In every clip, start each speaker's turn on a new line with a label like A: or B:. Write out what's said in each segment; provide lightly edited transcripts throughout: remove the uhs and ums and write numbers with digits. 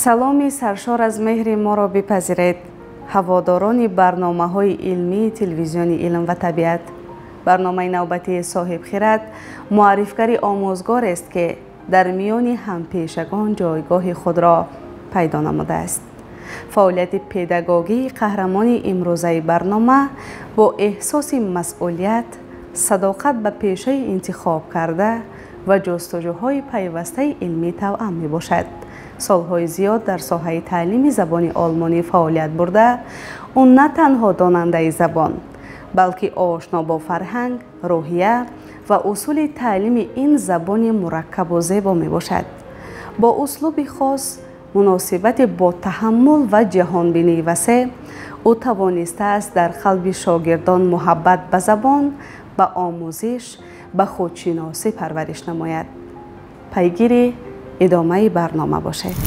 A: Саломи саршор аз меҳри моро бипазиред, ҳаводорони барномаҳои илмии телевизиони илм ва табиат. Барномаи навбатии Соҳибхирад муаррифгари омӯзгорест, ки дар миёни ҳампешагон ҷойгоҳи худро пайдо намудааст. Фаъолияти педагогии қаҳрамони имрӯзаи барнома бо эҳсоси масъулият, садоқат ба пешаи интихоб карда ва ҷустуҷӯҳои пайвастаи илмӣ тавъам мебошад. Солҳои зиёд дар соҳаи таълими забони олмонӣ фаъолият бурда, ӯ на танҳо донандаи забон, балки ошно бо фарҳанг, рӯҳия ва усули таълими ин забони мураккабу зебо мебошад. Бо услуби хос, муносибати бо таҳаммул ва ҷаҳонбинии васеъ, ӯ тавонистааст дар қалби шогирдон муҳаббат ба забон, ба омӯзиш, ба худшиносӣ парвариш намояд. Пайгири идомаи барнома бошед.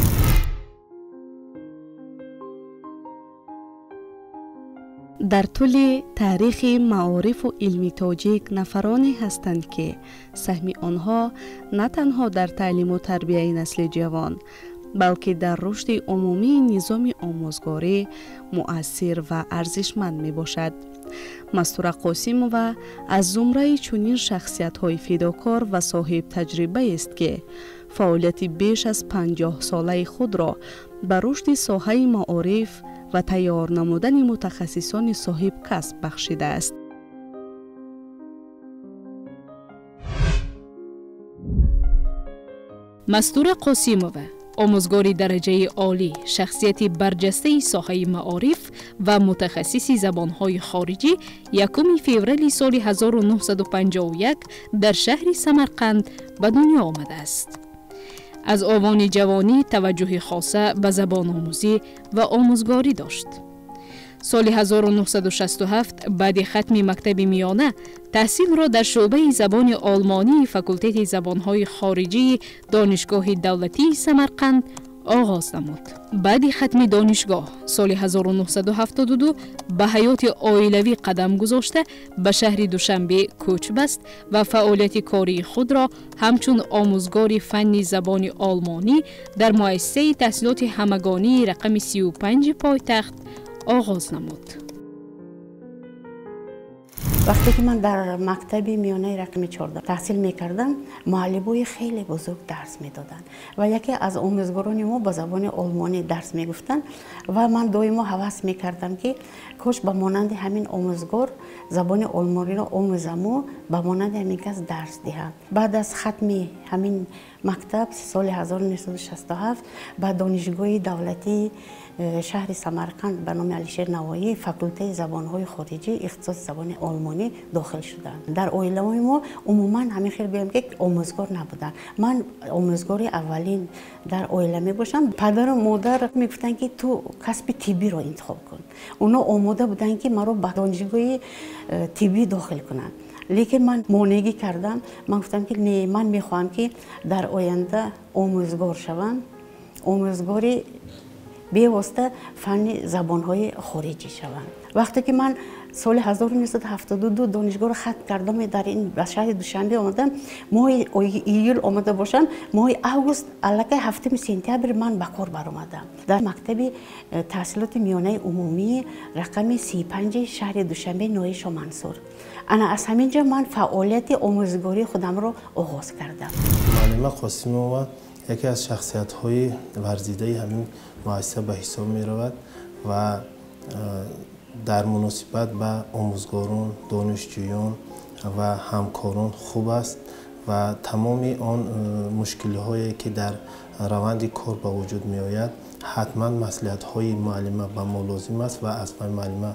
A: Дар тӯли таърихи маорифу илми тоҷик нафароне ҳастанд, ки саҳми онҳо на танҳо дар таълиму тарбияи насли ҷавон, балки дар рушди умумии низоми омӯзгорӣ муассир ва арзишманд мебошад. Мастура Қосимова аз зумраи чунин шахсиятҳои фидокор ва соҳибтаҷрибаест, ки фаъолияти беш аз 50-солаи худро ба рушди соҳаи маориф ва тайёр намудани мутахассисони соҳибкасб бахшидааст.
B: Мастура Қосимова омӯзгори дараҷаи олӣ, шахсияти барҷастаи соҳаи маориф ва мутахассиси забонҳои хориҷӣ 1 феврали соли 1951 дар шаҳри Самарқанд ба дунё омадааст. Аз овони ҷавонӣ таваҷҷӯҳи хоса ба забономӯзӣ ва омӯзгорӣ дошт. Соли 1967 баъди хатми мактаби миёна таҳсилро дар шӯъбаи забони олмонии факултети забонҳои хориҷии Донишгоҳи давлатии Самарқанд оғоз намуд. Баъди хатми донишгоҳ соли 1972 ба ҳаёти оилавӣ қадам гузошта, ба шаҳри Душанбе кӯч баст ва фаъолияти кории худро ҳамчун омӯзгори фанни забони олмонӣ дар муассисаи таҳсилоти ҳамагонии рақами 35 пойтахт оғоз намуд.
C: Вақте ки ман дар мактаби миёнаи рақами 14 таҳсил мекардам, муаллимои хеле бузург дарс медоданд ва яке аз омӯзгорони мо ба забони олмонӣ дарс мегуфтанд ва ман доимо ҳавас мекардам, ки кош ба монанди ҳамин омӯзгор забони олмониро омӯзаму ба монанди ҳамин кас дарс диҳам. Баъд аз хатми ҳамин мактаб соли 1967 ба Донишгоҳи давлатии шаҳри Самарқанд ба номи Алишер Навоӣ факултети забонҳои хориҷӣ ихтисоси забони олмонӣ дохил шудам. Дар оилаҳои мо умуман ҳамин хел гӯям, ки омӯзгор набуданд. Ман омӯзгори аввалин дар оила мебошам. Падару модар мегуфтанд, ки ту касби тиббиро интихоб кун. Онҳо омода буданд, ки маро ба донишгоҳи тиббӣ дохил кунанд. Лекин ман монеъгӣ кардам. Ман гуфтам, ки не, ман мехоҳам, ки дар оянда омӯзгор шавам, омӯзгори бевосита фанни забонҳои хориҷӣ шавам. Вақте ки ман соли 1972 донишгоҳро хатм кардам, дар ин ба шаҳри Душанбе омадам, моҳи июл омада бошам, моҳи август аллакай 7 сентябр ман ба кор баромадам. Дар мактаби таҳсилоти миёнаи умумии рақами 35 шаҳри Душанбе ноҳияи Шомансур. Ана аз ҳамин ҷо ман фаъолияти омӯзгории худамро оғоз кардам.
D: Муаллима Қосимова яке аз шахсиятҳои варзидаи ҳамин муассиса ба ҳисоб меравад ва дар муносибат ба омӯзгорон, донишҷӯён ва ҳамкорон хуб аст ва тамоми он мушкилиҳое, ки дар раванди кор ба вуҷуд меояд, ҳатман маслиҳатҳои муаллима ба мо лозим аст ва аз муаллима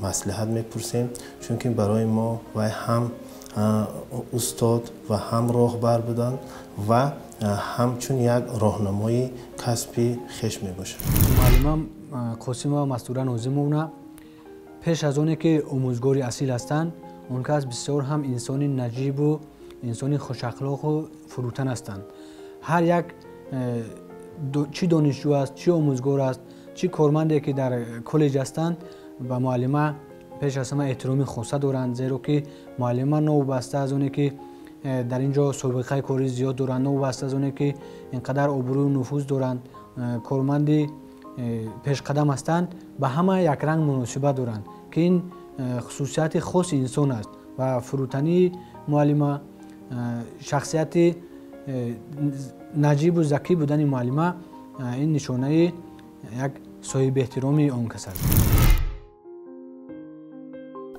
D: маслиҳат мепурсем, чунки барои мо вай ҳам устод ва ҳам роҳбар буданд ва ҳамчун як роҳнамои касби хеш мебошад.
E: Муаллима Қосимова Мастура Нозимовна пеш аз оне ки омӯзгори асил ҳастанд, он кас бисёр ҳам инсони наҷибу инсони хушахлоқу фурӯтан ҳастанд. Ҳар як чӣ донишҷӯ аст, чӣ омӯзгор аст, чӣ корманде ки дар коллеҷ ҳастанд, ба муаллима пеш аз ҳама эҳтироми хоса доранд, зеро ки муаллима новобаста аз оне ки дар ин ҷо собиқаи корӣ зиёд доранд, новобаста аз оне ки ин қадар обрӯю нуфуз доранд, корманди пешқадам ҳастанд, ба ҳама якранг муносибат доранд, ки ин хусусияти хоси инсон аст ва фурӯтании муаллима, шахсияти наҷибу закӣ будани муаллима ин нишонаи як соҳиби эҳтироми он кас аст.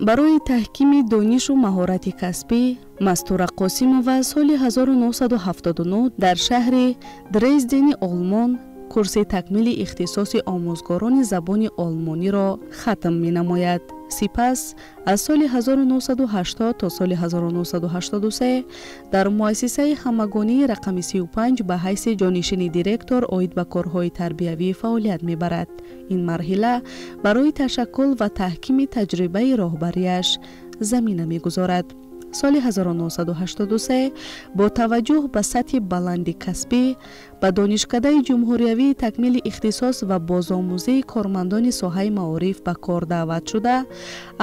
A: Барои таҳкими донишу маҳорати касбӣ Мастура Қосимова соли 1979 дар шаҳри Дрездени Олмон курси такмили ихтисоси омӯзгорони забони олмониро хатм менамояд. Сипас аз соли 1980 то соли 1983 дар муассисаи ҳамагонии рақами 35 ба ҳайси ҷонишини директор оид ба корҳои тарбиявӣ фаъолият мебарад. Ин марҳила барои ташаккул ва таҳкими таҷрибаи роҳбарияш замина мегузорад. Соли 1983 бо таваҷҷӯҳ ба сатҳи баланди касбӣ ба Донишкадаи ҷумҳуриявии такмили ихтисос ва бозомӯзии кормандони соҳаи маориф ба кор даъват шуда,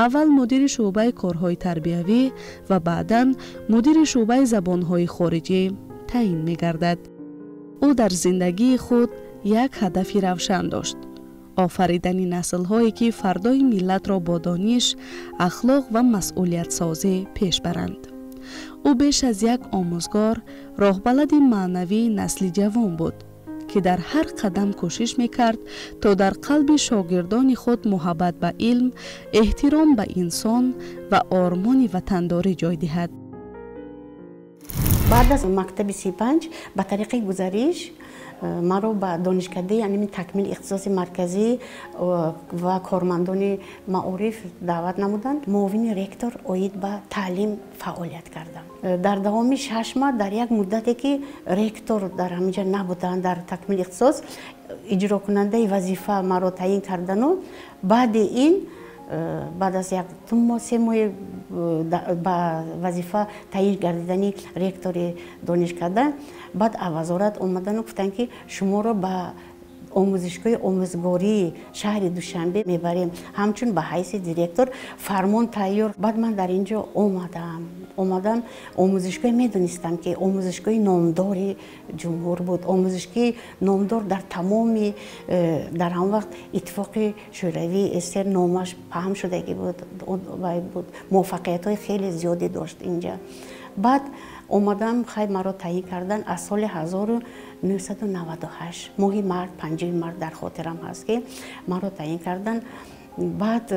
A: аввал мудири шӯъбаи корҳои тарбиявӣ ва баъдан мудири шӯъбаи забонҳои хориҷӣ таъин мегардад. Ӯ дар зиндагии худ як ҳадафи равшан дошт: офаридани наслҳое, ки фардои миллатро бо дониш, ахлоқ ва масъулиятсозӣ пеш баранд. Ӯ беш аз як омӯзгор роҳбалади маънавии насли ҷавон буд, ки дар ҳар қадам кӯшиш мекард, то дар қалби шогирдони худ муҳаббат ба илм, эҳтиром ба инсон ва ормони ватандорӣ ҷой диҳад.
C: Баъд аз мактаби 35 ба тариқи гузариш маро ба донишкадаи яъне такмили ихтисоси марказӣ ва кормандони маориф даъват намуданд. Муовини ректор оид ба таълим фаъолият кардам. Дар давоми 6 моҳ, дар як муддате ки ректор дар ҳаминҷа набуданд, дар такмили ихтисос иҷрокунандаи вазифа маро таъин кардану баъди ин, баъд аз як 2 моҳ, 3 моҳи ба вазифа таъин гардидани ректори донишкада, баъд вазорат омадану гуфтанд, ки шуморо ба омӯзишгоҳи омӯзгории шаҳри Душанбе мебарем ҳамчун ба ҳайси директор, фармон тайёр. Баъд ман дар ин ҷо омадам. Омӯзишгоҳ, медонистам, ки омӯзишгоҳи номдори ҷумҳур буд, омӯзишгоҳи номдор дар тамоми дар ҳамон вақт Иттифоқи Шӯравии СССР номаш паҳн шудагӣ буд, муваффақиятҳои хеле зиёде дошт инҷа. Баъд омадам, хай, маро таъин кардан аз соли 1998, моҳи март, 5 март дар хотирам ҳаст, ки маро таъин кардан. Баъд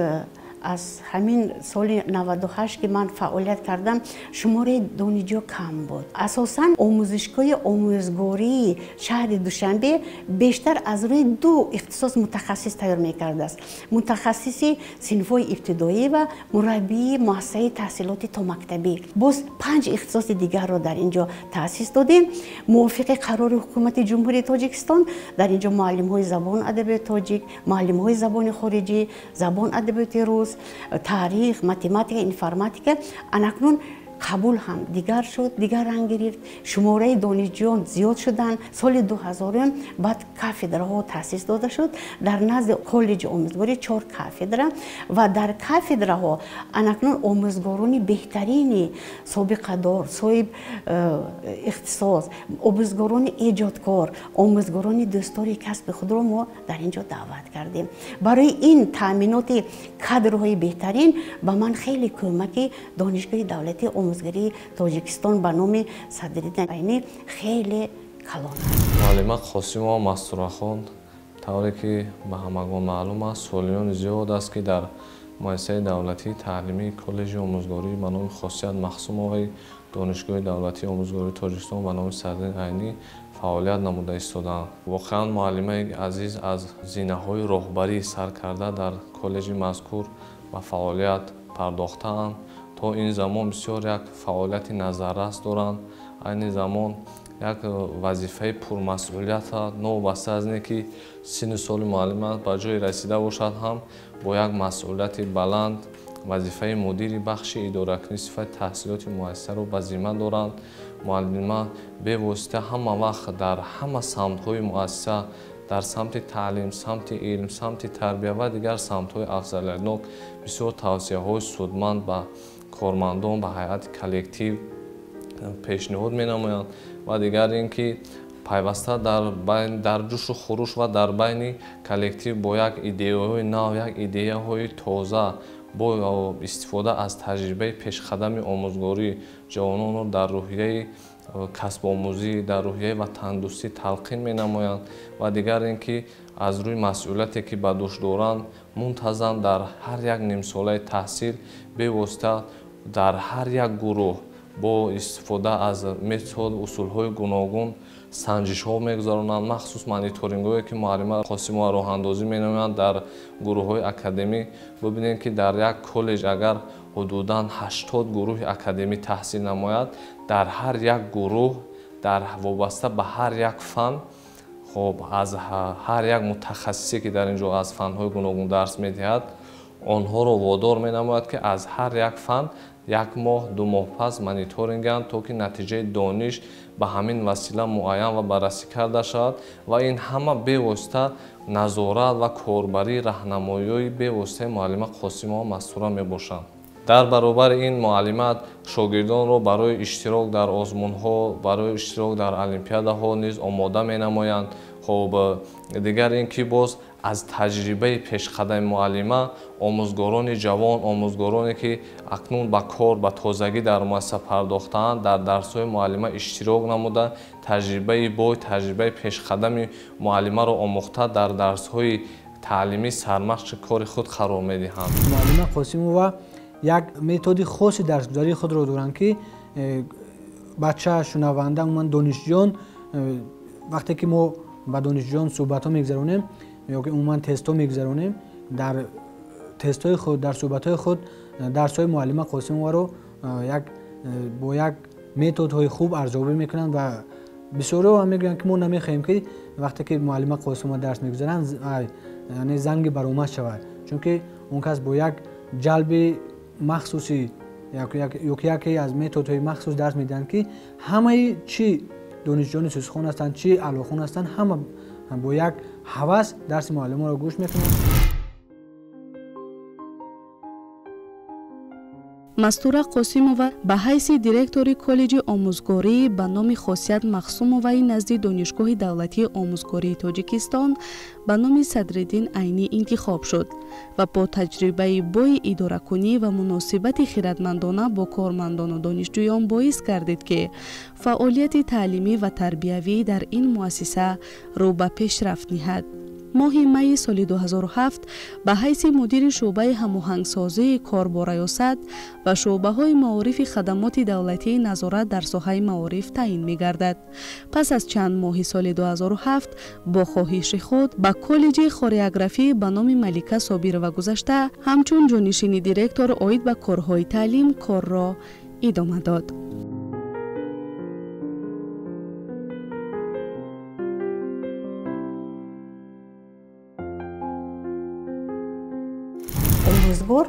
C: аз ҳамин соли 98, ки ман фаъолият кардам, шумораи донишҷӯ кам буд. Асосан омӯзишгоҳи омӯзгории шаҳри Душанбе бештар аз рӯи ду ихтисос мутахассис тайёр мекардааст: мутахассиси синфҳои ибтидоӣ ва мураббии муассисаи таҳсилоти томактабӣ. Боз панҷ ихтисоси дигарро дар ин ҷо таъсис додем мувофиқи қарори Ҳукумати Ҷумҳурии Тоҷикистон. Дар ин ҷо муаллимҳои забон адабиёти тоҷик, муаллимҳои забони хориҷӣ, забон адабиёти рус, таърих, математика, информатика. Анакнун қабул ҳам дигар шуд, дигар ранг гирифт, шумораи донишҷӯён зиёд шуданд. Соли 2000-ум баъд кафедраҳо таъсис дода шуд. Дар назди коллеҷи омӯзгорӣ чор кафедра ва дар кафедраҳо анакнун омӯзгорони беҳтарини собиқадор, соҳиб ихтисос, омӯзгорони эҷодкор, омӯзгорони дӯстдори касби худро мо дар ин ҷо даъват кардем. Барои ин таъминоти кадрҳои беҳтарин ба ман хеле кӯмаки Донишгоҳи давлатии омӯзгарии Тоҷикистон ба номи Садриддин Айнӣ хеле калон аст.
F: Муаллима Қосимова Мастурахон, тавре ки ба ҳамагон маълум аст, солиёни зиёд аст, ки дар муассисаи давлатии таълимии коллеҷи омӯзгорӣ ба номи Хосият Махсумоваи Донишгоҳи давлатии омӯзгории Тоҷикистон ба номи Садриддин Айнӣ фаъолият намуда истодаанд. Воқеан, муаллимаи азиз аз зинаҳои роҳбарӣ сар карда дар коллеҷи мазкур ба фаъолият пардохтаанд. То ин замон бисёр як фаъолияти назаррас доранд. Айни замон як вазифаи пурмасъулият, новобаста аз ин ки синну соли муаллима ба ҷое расида бошад ҳам, бо як масъулияти баланд вазифаи мудири бахши идоракунии сифати таҳсилоти муассисаро ба зимма доранд. Муаллима бевосита ҳама вақт дар ҳама самтҳои муассиса, дар самти таълим, самти илм, самти тарбия ва дигар самтҳои афзалиятнок бисёр тавсияҳои судманд ба кормандон, ба ҳайати коллектив пешниҳод менамоянд. Ва дигар ин ки Пайваста дар ҷӯшу хуруш ва дар байни коллектив бо як идеяҳои нав, як идеяҳои тоза, бо истифода аз таҷрибаи пешқадами омӯзгорӣ ҷавононро дар рӯҳияи касбомӯзӣ, дар рӯҳияи ватандӯстӣ талқин менамоянд ва дигар ин ки аз рӯи масъулияте ки ба дӯш доранд, мунтазам дар ҳар як нимсолаи таҳсил бевосита дар ҳар як гурӯҳ бо истифода аз метод, усулҳои гуногун санҷишҳо мегузаронанд. Махсус мониторингҳое ки муаллима Қосимова роҳандозӣ менамоянд дар гурӯҳҳои академӣ. Бибинем ки дар як коллеҷ агар ҳудудан 80 гурӯҳи академӣ таҳсил намояд, дар ҳар як гурӯҳ дар вобаста ба ҳар як фан, хоб аз ҳар як мутахассисе ки дар ин ҷо аз фанҳои гуногун дарс медиҳад, онҳоро водор менамояд ки аз ҳар як фан як моҳ, ду моҳ пас мониторинганд, то ки натиҷаи дониш ба ҳамин васила муайян ва баррасӣ карда шавад ва ин ҳама бевосита назорат ва корбарии раҳнамоиҳои бевоситаи муаллима Қосимова Мастура мебошанд. Дар баробари ин муаллима шогирдонро барои иштирок дар озмунҳо, барои иштирок дар олимпиадаҳо низ омода менамоянд. Хоб дигар ин ки боз аз таҷрибаи пешқадами муаллима омӯзгорони ҷавон, омӯзгороне ки акнун ба кор ба тозагӣ дар муассиса пардохтаанд, дар дарсҳои муаллима иштирок намуда, таҷрибаи бой, таҷрибаи пешқадами муаллимаро омӯхта, дар дарсҳои таълимӣ сармашқи кори худ қарор медиҳанд.
E: Муаллима Қосимова як методи хоси дарсгузарии худро доранд ки бача, шунаванда, умуман донишҷӯён, вақте ки мо ба донишҷӯён суҳбатҳо мегузаронем ё ки умуман тестҳо мегузаронем, дар тестҳои худ, дар суҳбатҳои худ дарсҳои муаллима Қосимоваро бо як методҳои хуб арзёбӣ мекунанд ва бисёриҳо ҳам мегӯянд ки мо намехоҳем ки вақте ки муаллима Қосимова дарс мегузаранд, яъне занги баромад шавад, чунки он кас бо як ҷалби махсуси ё ки яке аз методҳои махсус дарс медиҳанд ки ҳамаи чӣ донишҷӯёни сусхон ҳастанд, чӣ аълохон ҳастанд, ҳама бо як ҳавас дарси муаллимаро гӯш мекунанд.
A: Мастура Қосимова ба ҳайси директори коллеҷи омӯзгорӣ ба номи Хосият Махсумоваи назди Донишгоҳи давлатии омӯзгории Тоҷикистон ба номи Садриддин Айнӣ интихоб шуд ва бо таҷрибаи бои идоракунӣ ва муносибати хиратмандона бо кормандону донишҷӯён боис гардид, ки фаъолияти таълимӣ ва тарбиявӣ дар ин муассиса рӯ ба пешрафт ниҳад. Моҳи майи соли 2007 ба ҳайси мудири шӯъбаи ҳамоҳангсозии кор бо раёсат ва шӯъбаҳои маорифи хадамоти давлатии назорат дар соҳаи маориф таъин мегардад. Пас аз чанд моҳи соли 2007 бо хоҳиши худ ба коллеҷи хореографӣ ба номи Малика Собирова гузашта, ҳамчун ҷонишини директор оид ба корҳои таълим корро идома дод.
C: Омӯзгор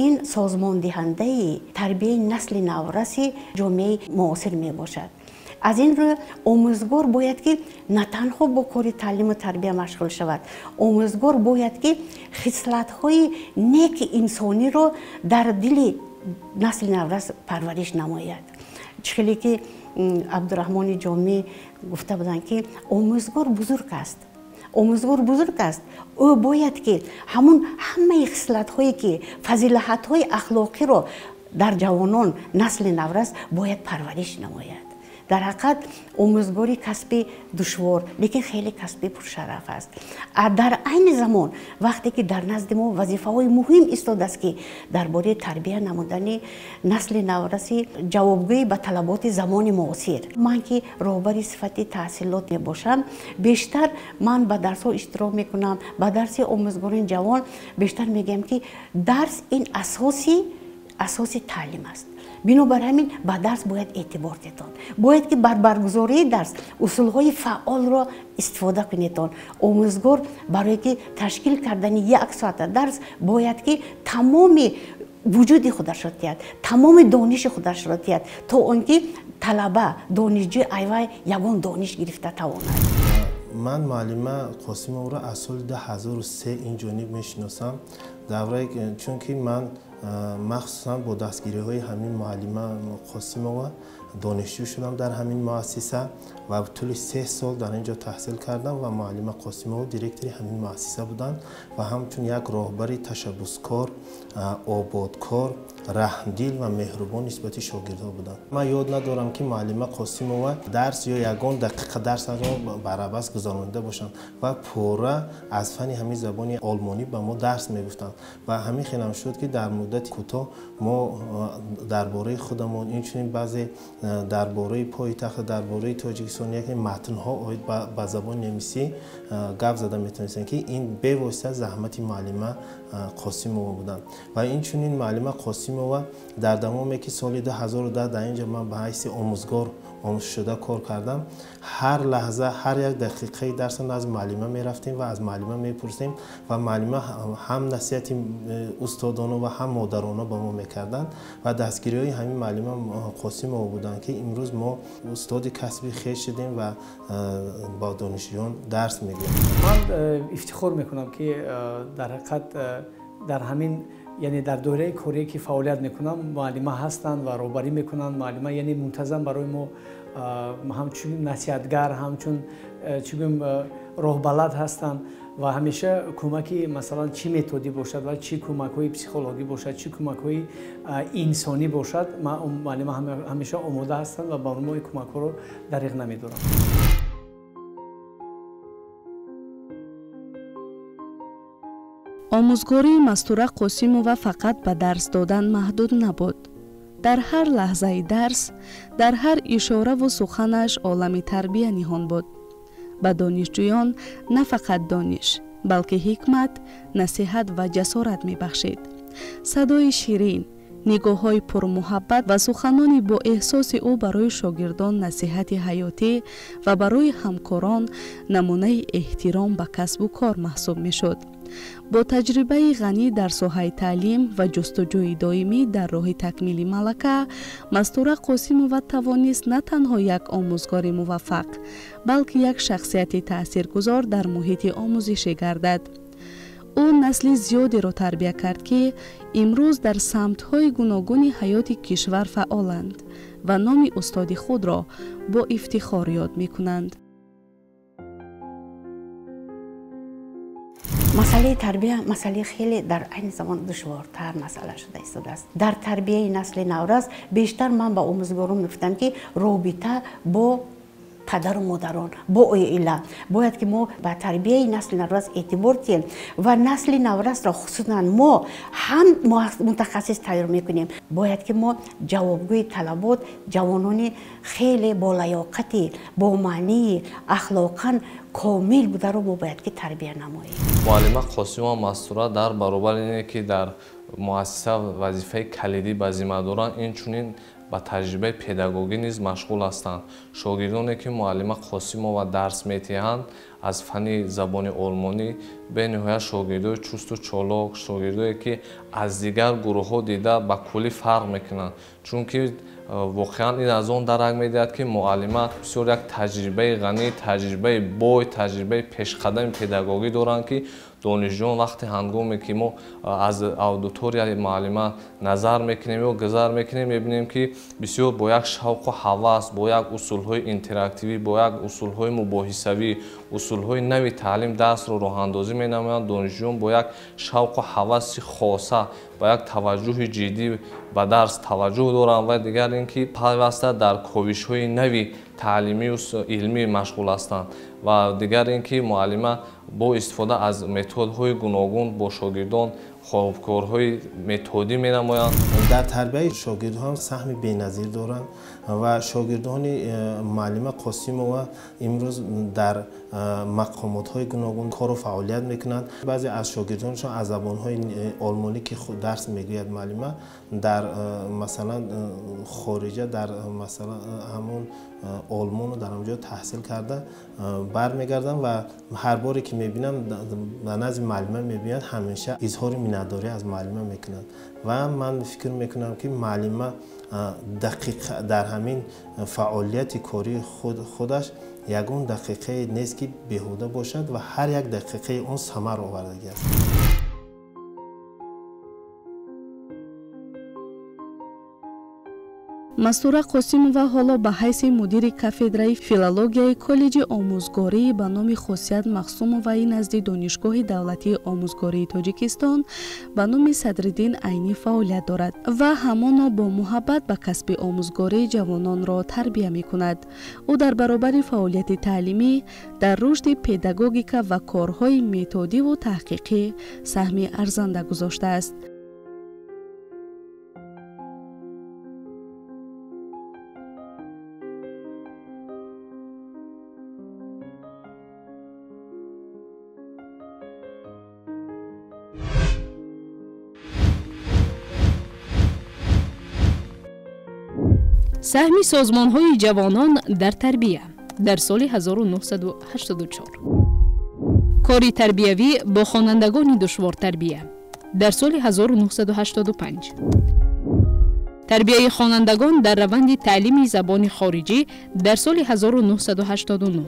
C: ин созмондиҳандаи тарбияи насли навраси ҷомеаи муосир мебошад. Аз ин рӯ омӯзгор бояд ки на танҳо бо кори таълиму тарбия машғул шавад, омӯзгор бояд ки хислатҳои неки инсониро дар дили насли наврас парвариш намояд. Чӣ хеле ки Абдураҳмони Ҷомӣ гуфта буданд ки омӯзгор бузург аст. Омӯзгор бузург аст. Ӯ бояд ки ҳамун ҳамаи хислатҳое ки фазилаҳатҳои ахлоқиро дар ҷавонон, насли наврас бояд парвариш намояд. Дар ҳақиқат омӯзгорӣ касби душвор, лекин хеле касби пуршараф аст. Дар айни замон вақте ки дар назди мо вазифаҳои муҳим истодааст ки дар бораи тарбия намудани насли навраси ҷавобгӯӣ ба талаботи замони муосир, ман ки роҳбари сифати таҳсилот мебошам, бештар ман ба дарсҳо иштирок мекунам, ба дарси омӯзгорони ҷавон бештар мегӯям ки дарс ин асоси таълим аст. Бинобар ҳамин ба дарс бояд эътибор диҳед. Бояд ки бар баргузории дарс усулҳои фаъолро истифода кунед. Омӯзгор барои ки ташкил кардани як соата дарс бояд ки тамоми вуҷуди худашро диҳад, тамоми дониши худашро диҳад, то он ки талаба, донишҷӯи айвай ягон дониш гирифта тавонад.
D: Ман муаллима Қосимовро аз соли 2003 ин ҷониб мешиносам. Давраи чунки ман махсусан бо дастгириҳои ҳамин муаллима Қосимова донишҷӯ шудам дар ҳамин муассиса ва тӯли 3 сол дар ин ҷо таҳсил кардам ва муаллима Қосимова директори ҳамин муассиса буданд ва ҳамчун як роҳбари ташаббускор, ободкор, раҳмдил ва меҳрубон нисбати шогирдҳо буданд. Ман ёд надорам, ки муаллима Қосимова дарс ё ягон дақиқа дарс аз мо барабас гузаронида бошанд ва пурра аз фанни ҳамин забони олмонӣ ба мо дарс мегуфтанд ва ҳамин хелам шуд, ки дар муддати кӯтоҳ мо дар бораи худамон, инчунин баъзе дар бораи пойтахт, дар бораи Тоҷикистон яке матнҳо оид ба забони немисӣ гап зада метавонистем, ки ин бевосита заҳмати муаллима Қосимова буданд. Ва инчунин муаллима Қосимова дар давоме ки соли 2010 дар ин ҷо ман ба ҳайси омӯзгор омӯзшуда кор кардам, ҳар лаҳза, ҳар як дақиқаи дарса назди муаллима мерафтем ва аз муаллима мепурсем ва муаллима ҳам насиҳати устодона ва ҳам модарона ба мо мекарданд ва дастгириҳои ҳамин муаллима Қосимова буданд, ки имрӯз мо устоди касби хеш шудем ва ба донишҷӯён дарс мегӯем.
G: Ман ифтихор мекунам, ки дар ҳақиқат дар ҳамин, яъне дар доираи корие ки фаъолият мекунам, муаллима ҳастанд ва роҳбарӣ мекунанд. Муаллима яъне мунтазам барои мо ҳамчун насиҳатгар, ҳамчун чӣ гӯем роҳбалад ҳастанд ва ҳамеша кӯмаки масалан чӣ методӣ бошад ва чӣ кӯмакҳои психологӣ бошад, чӣ кӯмакҳои инсонӣ бошад, муаллима ҳамеша омода ҳастанд ва ба мо ин кӯмакҳоро дариғ намедоранд.
A: Омӯзгории Мастура Қосимова фақат ба дарс додан маҳдуд набуд. Дар ҳар лаҳзаи дарс, дар ҳар ишораву суханаш олами тарбия ниҳон буд. Ба донишҷӯён на фақат дониш, балки ҳикмат, насиҳат ва ҷасорат мебахшид. Садои ширин, нигоҳҳои пурмуҳаббат ва суханони бо эҳсоси ӯ барои шогирдон насиҳати ҳаётӣ ва барои ҳамкорон намунаи эҳтиром ба касбу кор маҳсуб мешуд. Бо таҷрибаи ғанӣ дар соҳаи таълим ва ҷустуҷӯи доимӣ дар роҳи такмили малака, Мастура Қосимова тавонист на танҳо як омӯзгори муваффақ, балки як шахсияти таъсиргузор дар муҳити омӯзишӣ гардад. Ӯ насли зиёдеро тарбия кард, ки имрӯз дар самтҳои гуногуни ҳаёти кишвар фаъоланд ва номи устоди худро бо ифтихор ёд мекунанд.
C: Масъалаи тарбия масъалаи хеле дар айни замон душвортар масъала шуда истодааст. Дар тарбияи насли наврас бештар ман ба омӯзгорон мегуфтам, ки робита бо падару модарон, бо оила бояд ки мо ба тарбияи насли наврас эътибор диҳем ва насли наврасро хусусан мо ҳам мутахассис тайёр мекунем. Бояд ки мо ҷавобгӯи талабот ҷавонони хеле болаёқати, бомаънии, ахлоқан комил бударо мо бояд ки тарбия намоем.
F: Муаллима Қосимова Мастура дар баробари ине ки дар муассиса вазифаи калидӣ ба зимма доранд, инчунин ба таҷрибаи педагогӣ низ машғул ҳастанд. Шогирдоне ки муаллима Қосимова дарс медиҳанд аз фанни забони олмонӣ, бениҳоят шогирдои чусту чолок, шогирдое ки аз дигар гурӯҳҳо дида ба куллӣ фарқ мекунанд, чунки воқеан ин аз он дарак медиҳад, ки муаллима бисёр як таҷрибаи ғанӣ, таҷрибаи бой, таҷрибаи пешқадами педагогӣ доранд, ки донишҷӯён вақти ҳангоме ки мо аз аудиторияи муаллима назар мекунем ё гузар мекунем, мебинем, ки бисёр бо як шавқу ҳавас, бо як усулҳои интерактивӣ, бо як усулҳои мубоҳисавӣ, усулҳои нави таълим дарсро роҳандозӣ менамоянд. Донишҷӯён бо як шавқу ҳаваси хоса, ба як таваҷҷӯҳи ҷиддӣ ба дарс таваҷҷӯҳ доранд ва дигар ин ки пайваста дар ковишҳои нави таълимию илмӣ машғул ҳастанд. Ва дигар ин ки муаллима бо истифода аз методҳои гуногун бо шогирдон корҳои методӣ менамоянд.
D: Дар тарбияи шогирдҳо саҳми беназир доранд ва шогирдони муаллима Қосимова имрӯз дар мақомотҳои гуногун кору фаъолият мекунанд. Баъзе аз шогирдоншон аз забонҳои олмонӣ ки дарс мегӯяд муаллима, дар масалан хориҷа, дар масалан ҳамон олмону дар ҳамон ҷо таҳсил карда бармегардам ва ҳар боре ки мебинам ба назди муаллима мебинанд, ҳамеша изҳори миннатдорӣ аз муаллима мекунанд. Ва ман фикр мекунам, ки муаллима дақиқа дар ҳамин фаъолияти кории худаш ягон дақиқае нест, ки беҳуда бошад ва ҳар як дақиқаи он самар овардагӣ аст.
A: Мастура Қосимова ҳоло ба ҳайси мудири кафедраи филологияи коллеҷи омӯзгории ба номи Хосият Махсумоваи назди Донишгоҳи давлатии омӯзгории Тоҷикистон ба номи Садриддин Айнӣ фаъолият дорад ва ҳамоно бо муҳаббат ба касби омӯзгорӣ ҷавононро тарбия мекунад. Ӯ дар баробари фаъолияти таълимӣ дар рушди педагогика ва корҳои методиву таҳқиқӣ саҳми арзанда гузоштааст.
B: Саҳми созмонҳои ҷавонон дар тарбия дар соли 1984. Кори тарбиявӣ бо хонандагони душвортарбия дар соли 1985. Тарбияи хонандагон дар раванди таълими забони хориҷӣ дар соли 1989.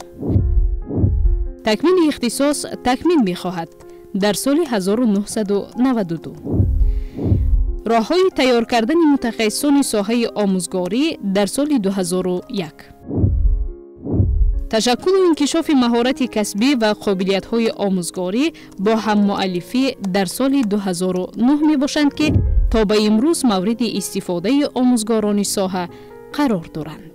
B: Такмили ихтисос такмил мехоҳад дар соли 1992. Роҳҳои тайёр кардани мутахассисони соҳаи омӯзгорӣ дар соли 2001. Ташаккулу инкишофи маҳорати касбӣ ва қобилиятҳои омӯзгорӣ бо ҳаммуаллифӣ дар соли 2009 мебошанд, ки то ба имрӯз мавриди истифодаи омӯзгорони соҳа қарор доранд.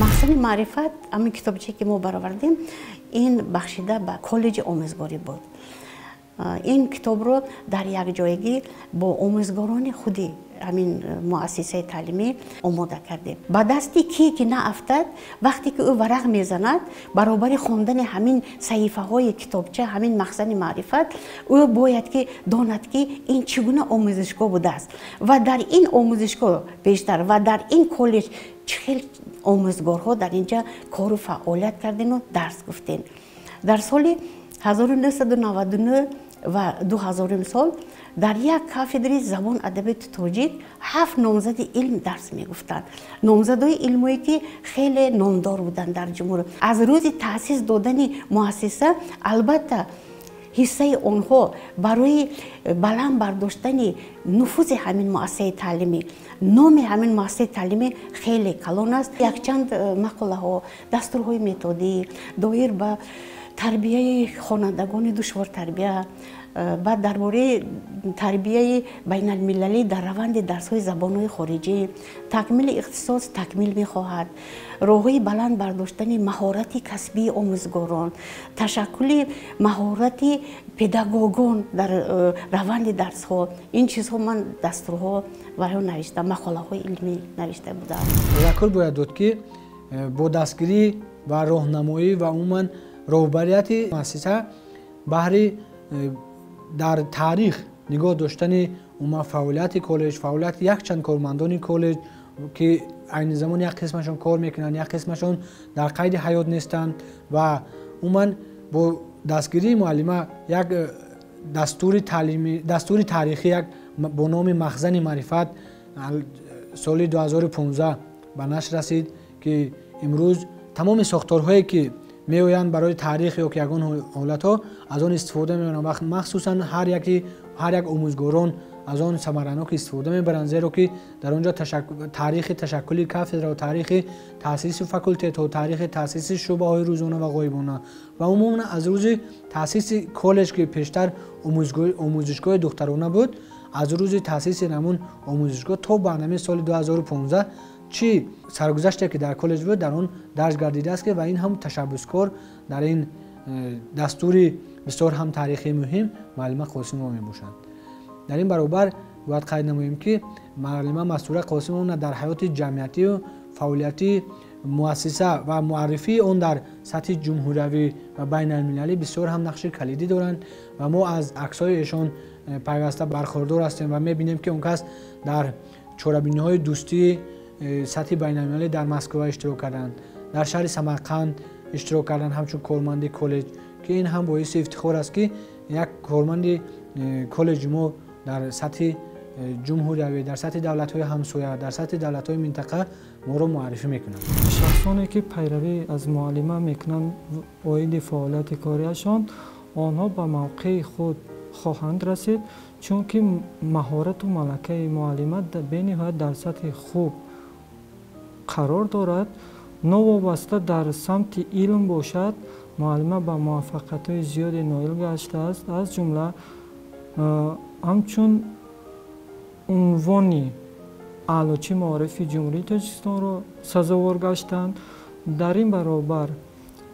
C: Махзани маърифат, ҳамин китобчае ки мо баровардем, ин бахшида ба коллеҷи омӯзгорӣ буд. Ин китобро дар якҷоягӣ бо омӯзгорони худи ҳамин муассисаи таълимӣ омода кардем. Ба дасти кие ки наафтад, вақте ки ӯ варақ мезанад, баробари хондани ҳамин саҳифаҳои китобча, ҳамин махзани маърифат, ӯ бояд ки донад, ки ин чӣ гуна омӯзишгоҳ будааст ва дар ин омӯзишгоҳ бештар ва дар ин коллеҷ чӣ хел омӯзгорҳо дар инҷа кору фаъолият кардену дарс гуфтем. Дар соли 1999 ва 2000 сол дар як кафедраи забон адабиёти тоҷик 7 номзади илм дарс мегуфтанд. Номзадои илмое ки хеле номдор буданд дар ҷумҳур. Аз рӯзи таъсис додани муассиса, албатта, ҳиссаи онҳо барои баланд бардоштани нуфузи ҳамин муассисаи таълимӣ, номи ҳамин муассисаи таълимӣ хеле калон аст. Якчанд мақолаҳо, дастурҳои методӣ доир ба тарбияи хонандагони душвортарбия, баъд дар бораи тарбияи байналмилалӣ дар раванди дарсҳои забонҳои хориҷӣ, такмили ихтисос такмил мехоҳад, роҳҳои баланд бардоштани маҳорати касбии омӯзгорон, ташаккули маҳорати педагогон дар раванди дарсҳо, ин чизҳо ман дастурҳо ва навишта, мақолаҳои илмӣ навишта будам.
E: Тазаккур бояд дод, ки бо дастгирӣ ва роҳнамоӣ ва умуман роҳбарияти муассиса баҳри дар таърих нигоҳ доштани умуман фаъолияти коллеҷ, фаъолияти якчанд кормандони коллеҷ, ки айни замон як қисмашон кор мекунанд, як қисмашон дар қайди ҳаёт нестанд, ва умуман бо дастгирии муаллима як дастури таърихӣ як бо номи Махзани маърифат соли 2015 ба нашр расид, ки имрӯз тамоми сохторҳое ки меоянд барои таърих ё ки ягон ҳолатҳо аз он истифода мебаранд. Махсусан ҳар як омӯзгорон аз он самаранок истифода мебаранд, зеро ки дар он ҷо таърихи ташаккули кафедра, таърихи таъсиси факултетҳо, таърихи таъсиси шӯъбаҳои рӯзона ва ғоибона ва умуман аз рӯзи таъсиси коллеҷ, ки пештар омӯзишгоҳи духтарона буд, аз рӯзи таъсиси ҳамун омӯзишгоҳ то ба ҳамин соли 2015 чӣ саргузаште ки дар коллеҷ буд, дар он дарҷ гардидааст, ки ва ин ҳам ташаббускор дар ин дастури бисёр ҳам таърихии муҳим муаллима Қосимова мебошанд. Дар ин баробар бояд қайд намоем, ки муаллима Мастура Қосимовна дар ҳаёти ҷамъиятию фаъолияти муассиса ва муаррифии он дар сатҳи ҷумҳуриявӣ ва байналмилалӣ бисёр ҳам нақши калидӣ доранд ва мо аз аксҳои эшон пайваста бархӯрдор ҳастем ва мебинем, ки он кас дар чорабиниҳои дӯстии сатҳи байналмилалӣ дар Москва иштирок карданд, дар шаҳри Самарқанд иштирок карданд ҳамчун корманди коллеҷ, ки ин ҳам боиси ифтихор аст, ки як корманди коллеҷи мо дар сатҳи ҷумҳуриявӣ, дар сатҳи давлатҳои ҳамсоя, дар сатҳи давлатҳои минтақа моро муаррифӣ мекунанд.
H: Шахсоне ки пайравӣ аз муаллима мекунанд оиди фаъолияти кориашон, онҳо ба мавқеи худ хоҳанд расид, чунки маҳорату малакаи муаллима бениҳоят дар сатҳи хуб қарор дорад. Новобаста дар самти илм бошад, муаллима ба муваффақиятҳои зиёде ноил гаштааст, аз ҷумла ҳамчун унвони аълочии маорифи Ҷумҳурии Тоҷикистонро сазовор гаштанд. Дар ин баробар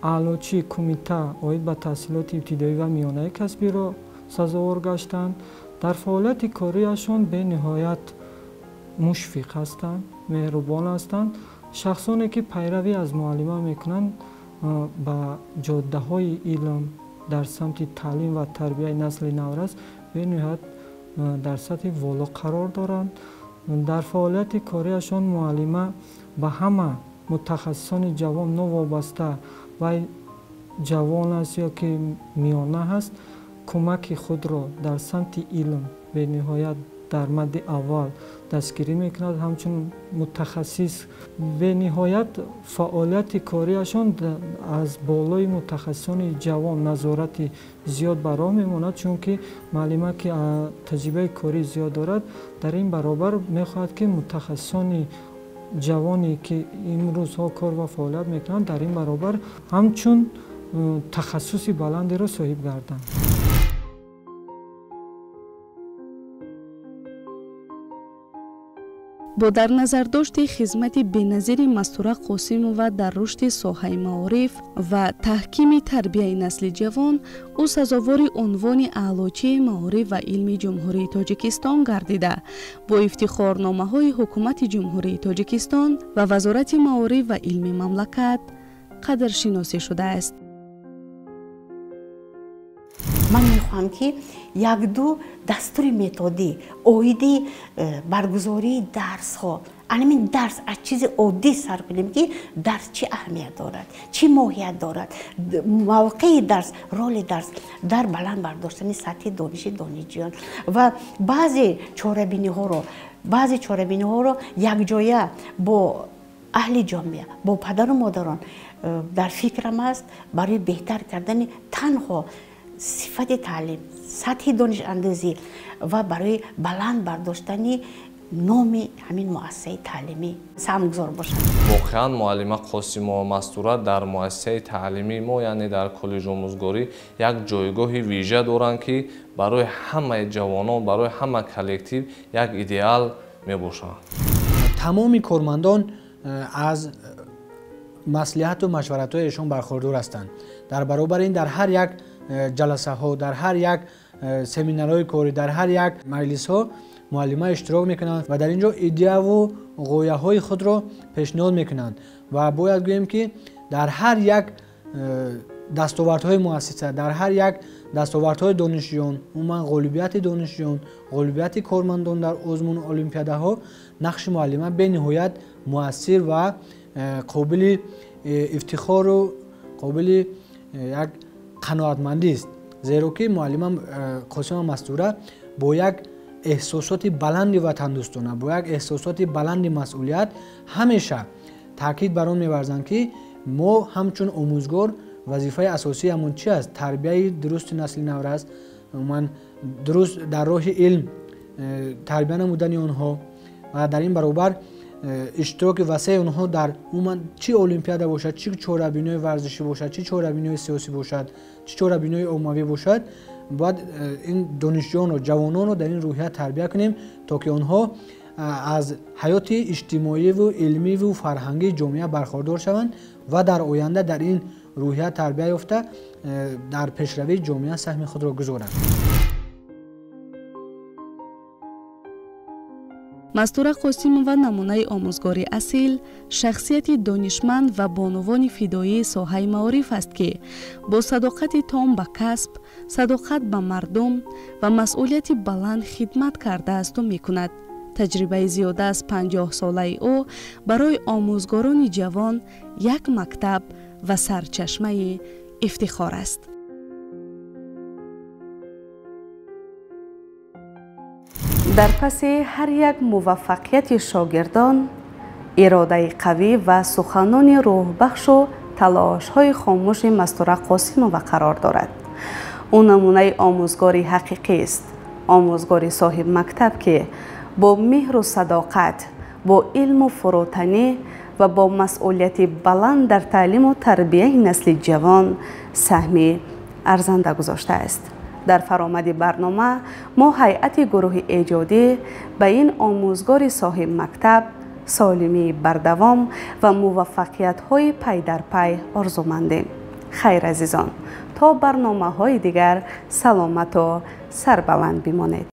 H: аълочии кумита оид ба таҳсилоти ибтидоӣ ва миёнаи касбиро сазовор гаштанд. Дар фаъолияти кориашон бениҳоят мушфиқ ҳастанд, меҳрубон ҳастанд. Шахсоне ки пайравӣ аз муаллима мекунанд, ба ҷоддаҳои илм дар самти таълим ва тарбияи насли наврас бениҳоят дар сатҳи воло қарор доранд. Дар фаъолияти кориашон муаллима ба ҳама мутахассисони ҷавон новобаста вай ҷавон аст ё ки миёна ҳаст, кӯмаки худро дар самти илм бениҳоят дар мадди аввал дастгирӣ мекунад. Ҳамчун мутахассис бениҳоят фаъолияти кориашон аз болои мутахассисони ҷавон назорати зиёд ба роҳ мемонад, чунки муаллима ки таҷрибаи корӣ зиёд дорад, дар ин баробар мехоҳад ки мутахассисони ҷавоне ки имрӯзҳо кор ва фаъолият мекунанд, дар ин баробар ҳамчун тахассуси баландеро соҳиб гарданд.
A: Бо дар назардошти хизмати беназири Мастура Қосимова дар рушди соҳаи маориф ва таҳкими тарбияи насли ҷавон, ӯ сазовори унвони аълочии маориф ва илми Ҷумҳурии Тоҷикистон гардида, бо ифтихорномаҳои Ҳукумати Ҷумҳурии Тоҷикистон ва Вазорати маориф ва илми мамлакат қадршиносӣ шудааст.
C: Ман мехоҳам ки як-ду дастури методӣ оиди баргузории дарсҳо, анамин дарс аз чизи оддӣ сар кунем, ки дарс чӣ аҳамият дорад, чӣ моҳият дорад, мавқеи дарс, роли дарс дар баланд бардоштани сатҳи дониши донишҷӯён ва баъзе чорабиниҳоро якҷоя бо аҳли ҷомеа, бо падару модарон дар фикрам аст барои беҳтар кардани танҳо сифати таълим, сатҳи донишандозӣ ва барои баланд бардоштани номи ҳамин муассисаи таълимӣ саҳмгузор бошад.
F: Воқеан муаллима Қосимова Мастура дар муассисаи таълимии мо, яъне дар коллеҷи омӯзгорӣ, як ҷойгоҳи вижа доранд, ки барои ҳамаи ҷавонон, барои ҳама коллектив як идеал мебошанд.
E: Тамоми кормандон аз маслиҳату машваратҳои эшон бархӯрдор ҳастанд. Дар баробари ин дар ҳар як ҷаласаҳо, дар ҳар як семинарҳои корӣ, дар ҳар як маҷлисҳо муаллима иштирок мекунанд ва дар ин ҷо идеяву ғояҳои худро пешниҳод мекунанд. Ва бояд гӯем, ки дар ҳар як дастовардҳои муассиса, дар ҳар як дастовардҳои донишҷӯён, умуман ғолибияти донишҷӯён, ғолибияти кормандон дар озмуну олимпиадаҳо нақши муаллима бениҳоят муассир ва қобили ифтихору қобили як қаноатмандист. Зеро ки муаллима Қосимова Мастура бо як эҳсосоти баланди ватандӯстона, бо як эҳсосоти баланди масъулият ҳамеша таъкид бар он меварзанд, ки мо ҳамчун омӯзгор вазифаи асосиямон чи аст? Тарбияи дурусти насли наврас, умуман дуруст дар роҳи илм тарбия намудани онҳо ва дар ин баробар иштироки васеи онҳо дар умуман чӣ олимпиада бошад, чӣ чорабинои варзишӣ бошад, чӣ чорабинои сиёсӣ бошад, чӣ чорабинои оммавӣ бошад, бояд ин донишҷӯёнро, ҷавононро дар ин рӯҳия тарбия кунем, то ки онҳо аз ҳаёти иҷтимоиву илмиву фарҳангии ҷомеа бархӯрдор шаванд ва дар оянда дар ин рӯҳия тарбия ёфта дар пешравии ҷомеа саҳми худро гузоранд.
A: Мастура Қосимова намунаи омӯзгори асил, шахсияти донишманд ва бонувони фидоии соҳаи маориф аст, ки бо садоқати том ба касб, садоқат ба мардум ва масъулияти баланд хидмат кардаасту мекунад. Таҷрибаи зиёда аз 50-солаи ӯ барои омӯзгорони ҷавон як мактаб ва сарчашмаи ифтихор аст. Дар паси ҳар як муваффақияти шогирдон иродаи қавӣ ва суханони рӯҳбахшу талошҳои хомӯши Мастура Қосимова қарор дорад. Ӯ намунаи омӯзгори ҳақиқист, омӯзгори соҳибмактаб, ки бо меҳру садоқат, бо илму фурӯтанӣ ва бо масъулияти баланд дар таълиму тарбияи насли ҷавон саҳми арзанда гузоштааст. Дар фаромади барнома мо ҳайати гурӯҳи эҷодӣ ба ин омӯзгори соҳибмактаб солимии бардавом ва муваффақиятҳои пайдарпай орзумандем. Хайр, азизон, то барномаҳои дигар саломату сарбаланд бимонед.